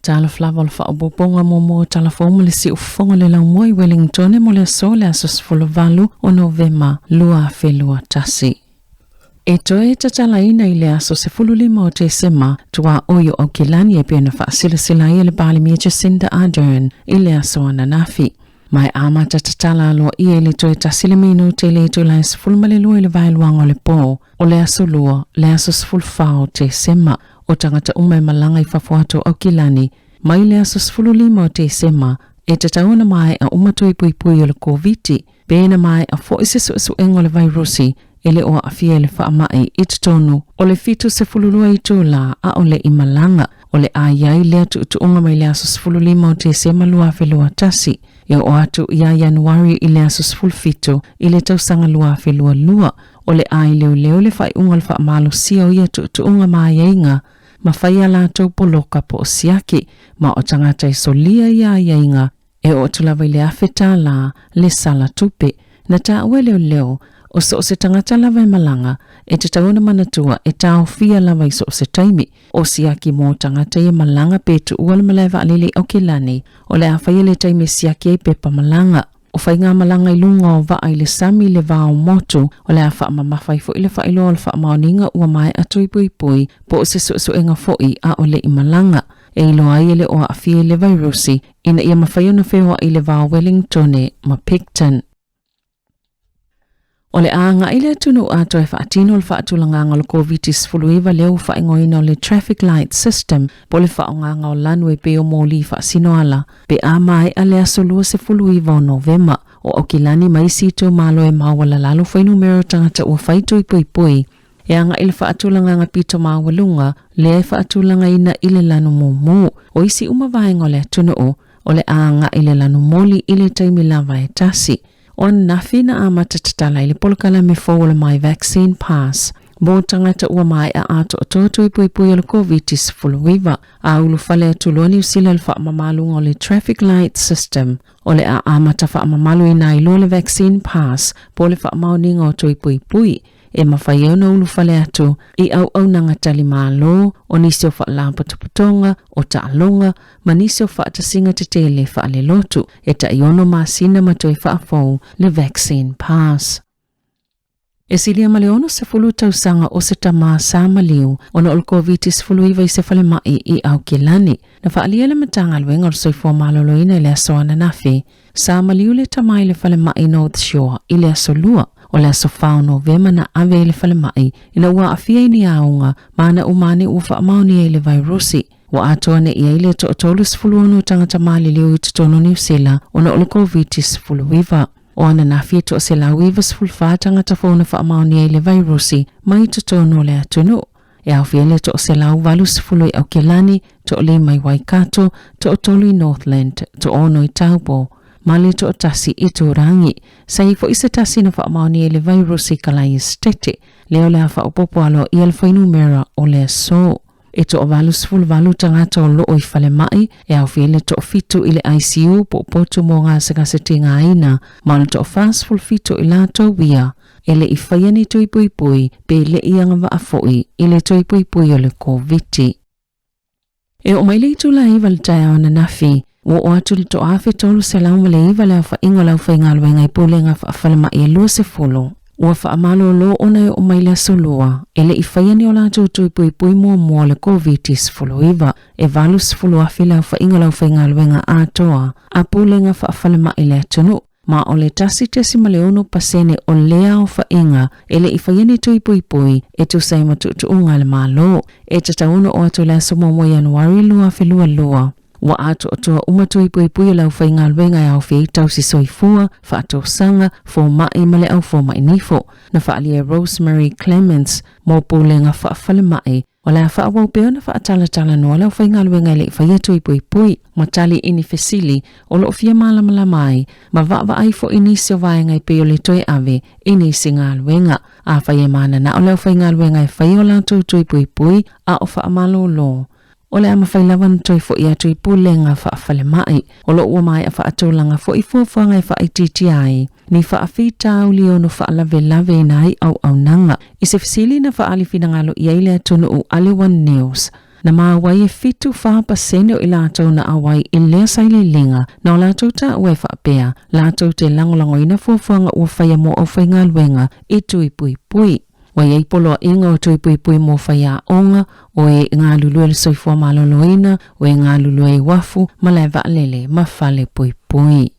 Talofa lava o le faaopoopoga muamua o Tala Fou ma le Siufofoga o le Laumua i Wellingtone mo le aso le aso 18 o Novema 2021. E toe tatalaina i le aso 15 o Tesema tuaoi o Aukilani e pei ona faasilasila ai e le Palemia Jacinda Ardern i le aso ananafi. Ma e amata tatala aloaia i le toe tasi le minute i le itula e 12 i le vaeluaga o le po o le aso Lua, le aso 14 o Tesema. O tagata uma e malaga i fafo atu o Aukilani mai le aso 15 o Tesema e tatau ona maea uma tui puipui o le Koviti pe na maea foi se suesuega o le vairusi e le o aafia i le faamai i totonu o le 72 itula a o le i malaga. O le a i ai lea tuutuuga mai le aso 15 o Tesema 2021 e oo atu ia Ianuari i le aso 17 i le tausaga 2022. O le a ileoleo le faaiuga o le faamalosia o ia tuutuuga ma aiaiga ma fai a latou poloka po o siaki ma o tagata e solia ia aiaiga e oo atu lava i le $1,000 le sala tupe. Na taua e leoleo, o so o se tagata lava e malaga, e tatau ona manatua e taofia lava i so o se taimi. O siaki mō tagata ia malaga pe tuua le malae vaalele i Aukilani, o le a faia le taimi e siaki ai pepa malaga. O faigamalaga i luga o vaa i le sami i le va o motu, o le a faamamafa ai foi le faailoa o le faamaoniga ua maea tui puipui po o se suesuega foi a o le i malaga. E iloa ai e le o aafia i le vairusi ina ia mafai ona feoai i le va o Wellingtone ma Picton. O le a agai le atunuu atoa e faatino le faatulagaga o le Koviti-19 lea ua faaigoaina o le Traffic Light System po o le faaaogaga o lanu e pei o moli faasinoala pe a maea le aso 29 o Novema. O Aukilani ma isi itumalo e maualalalo fuainumera o tagata ua fai tui puipui e agai i le faatulagaga pito maualuga lea e faatulagaina i le lanu mumu. O isi uma vaega o le atunuu o le a agai i le lanu moli i le taimi lava e tasi. O ananafi na amata tatala ai le polokalame fou o le My Vaccine Pass mo tagata ua maea atoatoa tui puipui o le Koviti-19, a ulufale atu loa Niu Sila i le faamamaluga o le Traffic Light System. O le a amata faamamaluina ai loa le Vaccine Pass po o le faamaoniga o tui puipui e mafai ai ona ulufale atu i auaunaga tali malo, o nisi o faalapotopotoga, o taaloga, ma nisi o faatasiga tetele faalelotu e tai ono masina ma toe faafou le Vaccine Pass. E silia ma le 60 tausaga o se tama sa maliu ona o le Koviti-19 i se falemai i Aukilani. Na faaalia e le Matagaluega o le Soifua Maloloina i le aso ananafi, sa maliu le tama i le falemai North Shore i le aso Lua o le aso 4 o Novema na ave ai i le falemai ina ua aafia i ni aoga ma ana umane ua faamaonia i le vairusi. Ua atoa nei i ai le toa-36 o tagata maliliu i totonu o Niu Sila ona o le Koviti-19. O ananafi e 194 tagata fou na faamaonia i le vairusi mai totonu o le atunuu. E aofia ai le 180 i Aukilani, toalima i Waikato, toatolu i Northland, toaono i Taupo, ma le toatasi i Turangi. Sa i ai foi se tasi na faamaonia i le vairusi i Kalai Esitete, lea o le a faaopoopo aloaia le fuainumera o le aso. E toa-88 tagata o loo i falemai, e aofia ai le toafitu i le ICU po o potu mo gasegase tigaina, ma o le toa-47 o i latou ia e le i faia ni tui puipui pe le i agavaa foi i le tui puipui o le Koviti. E oo mai le itula e 9 le taeao ananafi, ua oo atu le toa-1309 le aofaiga o le aufaigaluega i pulega faafalemai e 20. Ua faamalolo ona e oo mai le aso Lua, e le i faia ni o latou tui puipui muamua o le Koviti-19. E 80,000 le aofaiga o le aufaigaluega atoa a pulega faafalemai i le atunuu, ma o le 1.6% o lea aofaiga e le i faia ni tui puipui e tusa ai ma tuutuuga a le Malo. E tatau ona oo atu i le aso muamua Ianuari 2022. Ua atoatoa uma tui puipui o le aufaigaluega e aofia ai tausi soifua, faatosaga, fomai ma le au fomai nifo. Na faaalia e Rosemary Clements mo Pulega Faafalemai, o le a faaauau pea ona faatalatalanoa le aufaigaluega e le i faia tui puipui ma tali i ni fesili o lo o fia malamalama ai ma vaavaai foi nisi o vaega e pei o le toe ave i nisi galuega. Afai e mananao le aufaigaluega e faia o latou tui puipui a o faamalolo, O le a mafai lava ona toe foi atu i pulega faafalemai. O lo o ua maea faatulaga foi fuafuaga e faaitiitia ai ni faafitauli ono faalavelave ina ai auaunaga. I se fesili na faaali finagalo i ai le atunuu a le One News. Na maua ai e 74% o i latou na auai i lea sailiiliga na o latou taua e faapea latou te lagolagoina fuafuaga ua faia mo aufaigaluega i tui puipui. Ua i ai poloaiga o tui puipui mo faiaoga, o e galulue i le soifua maloloina, o e galulue i uafu, malae vaalele ma fale puipui.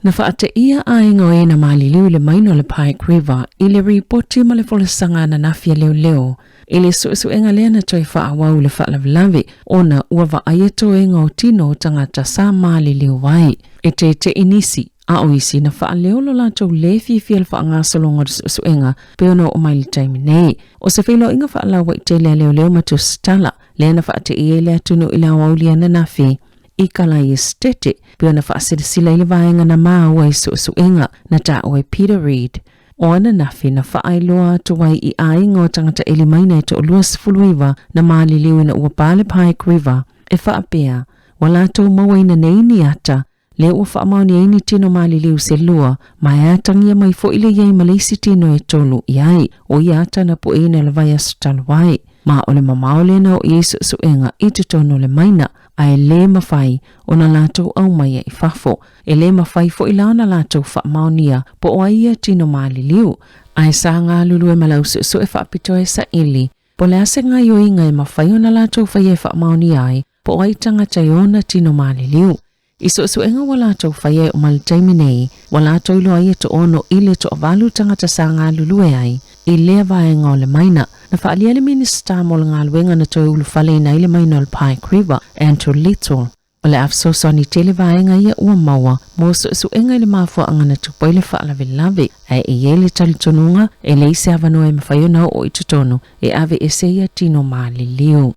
Na faateia aiga o e na maliliu i le maina o le Pike River i le ripoti ma le folasaga ananafi a leoleo i le suesuega lea na toe faaauau i le faalavelave ona ua vaaia toega o tino o tagata sa maliliu ai. E tete'i nisi, a o isi na faaleo lo latou lē fiafia i le faagasologa o le suesuega pei ona oo mai i le taimi nei. O se feiloaiga faalauaitele a leoleo ma tusitala lea na faateia ai le atunuu i le aoauli ananafi i Kalai Esetete pei ona faasilasila i le vaega na maua i suesuega na taua e Peter Reid o ananafi na faailoa atu ai i aiga o tagata elimaina e toa-29 na maliliu ina ua pa le Pike River e faapea ua latou mauaina nei ni ata lea ua faamaonia ai ni tino maliliu se lua ma e atagia mai foi le i ai ma le isi tino e tolu i ai o ia ata na pueina i le vaiaso talu ai. Ma o le mamao lea na oo i ai suesuega i totonu o le maina ae le mafai ona latou aumaia i fafo. E le mafai foi la ona latou faamaonia po o ai ia tino maliliu. Ae sa galulue ma le au suesue faapitoa e saili po o le a se gaoioiga e mafai ona latou faia e faamaonia ai po o ai tagata e ona tino maliliu. I suesuega ua latou faia e uma i le taimi nei, ua latou iloa ai e toaono i le toavalu tagata sa galulue ai i lea vaega o le maina. Na faaalia e le Minisita mo le Galuega na toe ulufaleina ai le maina o le Pike River, Andrew Little, o le a fesoasoani tele vaega ia ua maua mo suesuega i le mafuaaga na tupu ai le faalavelave, ae e i ai le talitonuga e leai se avanoa e mafai ona oo i totonu e aveese ia tino maliliu.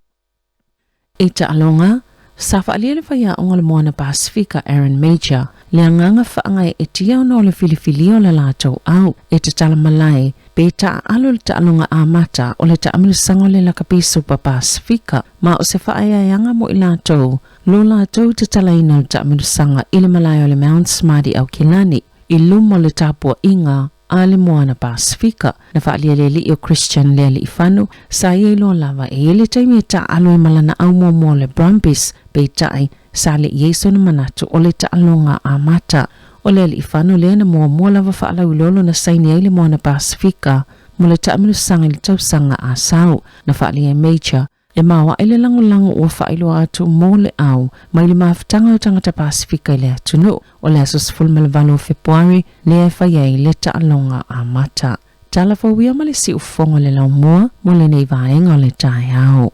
I taaloga, sa faaalia e le faiaoga o le Moana Pasefika Aaron Major le agaga faagaeetia ona o le filifilia o le latou au e tatala malae pe taaalo i le taaloga amata o le taamilosaga o le Lakapi Super Pasefika ma o se faaeaeaga mo i latou lo latou tatalaina o le taamilosaga i le malae o le Mount Smart i Aukilani i luma o le tapuaiga a le Moana Pasefika. Na faaalia e le alii o Christian Lealiifano, sa ia iloa lava e i ai le taimi e taaalo ai ma lana au muamua o le Brumbies, peitai, sa le i ai sona manatu o le taaloga amata. O Lealiifano lea na muamua lava faalauiloa lona saini ai le Moana Pasefika mo le taamilosaga i le tausaga a sau. Na faaalia e Major E maoae le lagolago ua faailoa atu mo le au mai le mafutaga o tagata Pasefika i le atunuu. O le aso 18 o Fepuari lea e fai ai le taaloga amata. Tala fou ia ma le siufofoga o le laumua mo lenei vaega o le taeao.